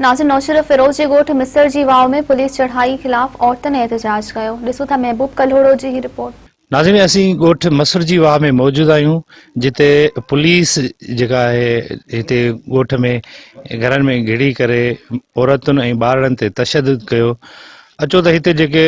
ناظرين نوشهروفيروز جي ڳوٺ مصر جي واء ۾ پوليس چڙهائي خلاف عورتن احتجاج ڪيو، ڏسون ٿا محبوب ڪلهوڙو جي هي رپورٽ. ناظرين اسين ڳوٺ مصر جي واء ۾ موجود آهيون جتي پوليس جيڪا آهي هتي ڳوٺ ۾ گهرن ۾ گهڙي ڪري عورتن ۽ ٻارڙن تي تشدد ڪيو اچو ته هتي جيڪي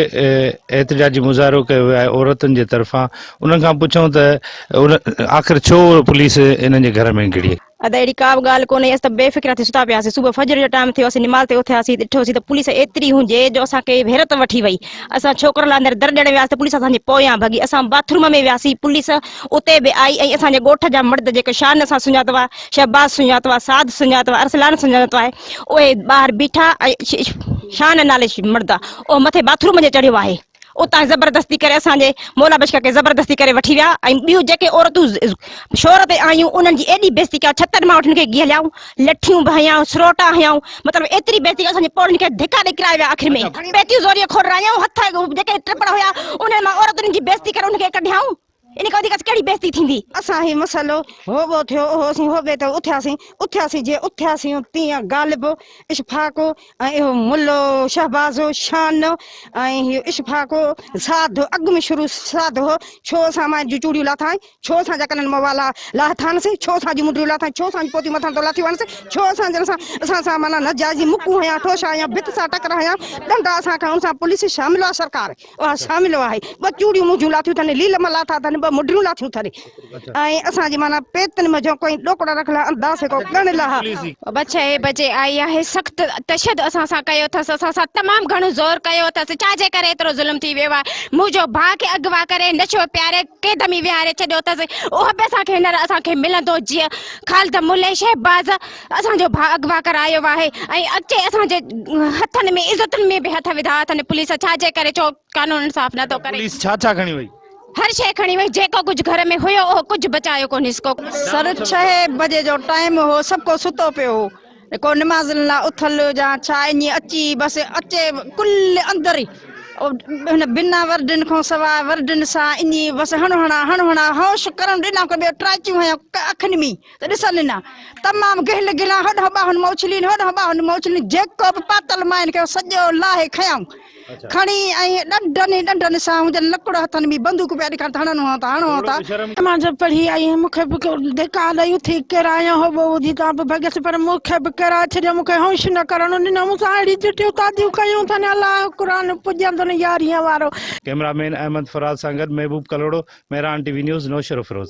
احتجاجي مظاهرو ڪيو ويو آهي عورتن جي طرفان انهن کان پڇون ته آخر ڇو پوليس انهن جي گهر ۾ گهڙي. ادا اهڙي ڪا به ڳالهه ڪونهي اسين ته بي فڪرا ٿي ستا پياسين صبح فجر جو ٽائيم ٿيو اسين نماز تي اٿياسين ڏٺوسين ته پوليس ايتري هجي جو اسان کي حيرت وٺي وئي اسان ڇوڪرن لاء اندر در ڏيڻ وياسين ته پوليس اسان جي پويان ڀڳي اسان باٿ روم ۾ وياسين پوليس اتي به آئي ۽ اسان جي ڳوٺ جا مرد جيڪي شان اسان سڃاتو آهي شهباز سڃاتو آهي سعد سڃاتو آهي ارسلان سڃاتو آهي اهي ٻاهر بيٺا ۽ شان نالي مرد اهو مٿي باٿ روم جي چڙهيو آهي اتان زبردستي ڪري اسان جي مولا بخش کي زبردستي ڪري وٺي ويا ۽ ٻيون جيڪي عورتون شور تي آيون انهن جي ايڏي بيعزتي ڪيائون ڇتن مان انهن کي گهليائون لٺيون به هنيائون سروٽا هنيائون مطلب ايتري بيعزتي اسان جي پوڙهين کي ڌڪا ڏئي ڪرائي ويا آخر ۾ پيتيون زوريء کولرايائون هٿ جيڪي ٽپڙ هيا انهن مان عورتن جي بيعزتي ڪري انهن کي ڪڍيائون. ان کان وڌيڪ ڪهڙي بيعزتي ٿيندي. اسان هي مسئلو هوٻو ٿيو اهو اسين هوٻي تي اٿياسين، اٿياسين جيئن اٿياسين تيئن غالب، اشفاق ۽ اهو ملو شهباز شان ۽ هي اشفاق ساڌ اڳ ۾ شروع ساڌ هو، ڇو اسان ماين جون چوڙيون لاٿائين، ڇو اسان جا ڪنن مان والا لاٿانس، ڇو اسان جون منڊيون لاٿائين، ڇو اسان جون پوتيون مٿان تان لاٿيون آنس، ڇو اسان جن سان اسان سان معنيٰ ناجائزي مڪون هنيا، ٺوشا هنيا، ڀت سان ٽڪر هنيا، ڏنڊا اسان کان ان سان پوليس شامل آ سرڪار. اها شامل آهي. ٻه چوڙيون منهنجون لاٿيون اٿن، ليل مان لاٿا اٿن، ٻه مڍريون لاٿيون اٿن ۽ اسان جي معنيٰ پيتن منجهان ڪوئي ڏوڪڙا رکل ها، انداز ڪو ڳڻيل ها. به ڇهين بجي آئي آهي، سخت تشدد اسان سان ڪيو اٿس، اسان سان تمام گهڻو زور ڪيو اٿس، ڇا جي ڪري ايترو ظلم ٿي ويو آهي، منهنجو ڀاء کي اغوا ڪري نشو پياري قيد ۾ ويهاري ڇڏيو اٿس، اهو به اسان کي هينئر اسان کي ملندو جيئن خالد ملهي شهباز اسان جو ڀاء اغوا ڪرايو آهي ۽ اچي اسان جي هٿن ۾ عزتن ۾ به هٿ وڌا اٿن پوليس ڇا جي ڪري ڇو قانون انصاف نه ٿو ڪري. پوليس ڇا ڇا کڻي وئي؟ هر شيء کڻي وئي جيڪو ڪجهه گهر ۾ هيو اهو ڪجهه بچايو ڪونهيس ڪو. سر ڇهين بجي جو ٽائيم هو سڀ ڪو ستو پيو هو ڪو نمازن لاء اٿل يا ڇا ائين اچي بس اچي ڪل اندر ئي هن بنا وردين کان سواء وردين سان ائين بس هڻ هڻا هڻ هڻا هوش ڪرڻ ڏنا ڪو ٻيو ٽراچيون هنيا اکين ۾ ته ڏسن نه تمام گهل گهلان هوڏانهن ٻانهن مان اڇلين هوڏانهن ٻانهن مان اڇلين جيڪو به پاتل ماين کي سڄو لاهي کنيائون کڻي ۽ ڏنڊن ئي ڏنڊن سان هجن لڪڙ هٿن ۾ بندوق پيا ڏيکارن ته هڻن هان ٿا هڻو هان ٿا. مان جب پڙهي آئي هيم مون کي به ڌڪا ڏئي اٿي ڪيرايان هوٻو ٻڌي تان به ڀڳس پر مون کي به ڪيرائي ڇڏيو مون کي هوش نه ڪرڻ ڏنو مون سان اهڙي چٽيون تعديون ڪيون اٿن الله قرآن پڄندن يارهين وارو. ڪئميرا مين احمد فراز سان گڏ Mehboob Kalhoro, Mehran T V news, Naushahro Feroze.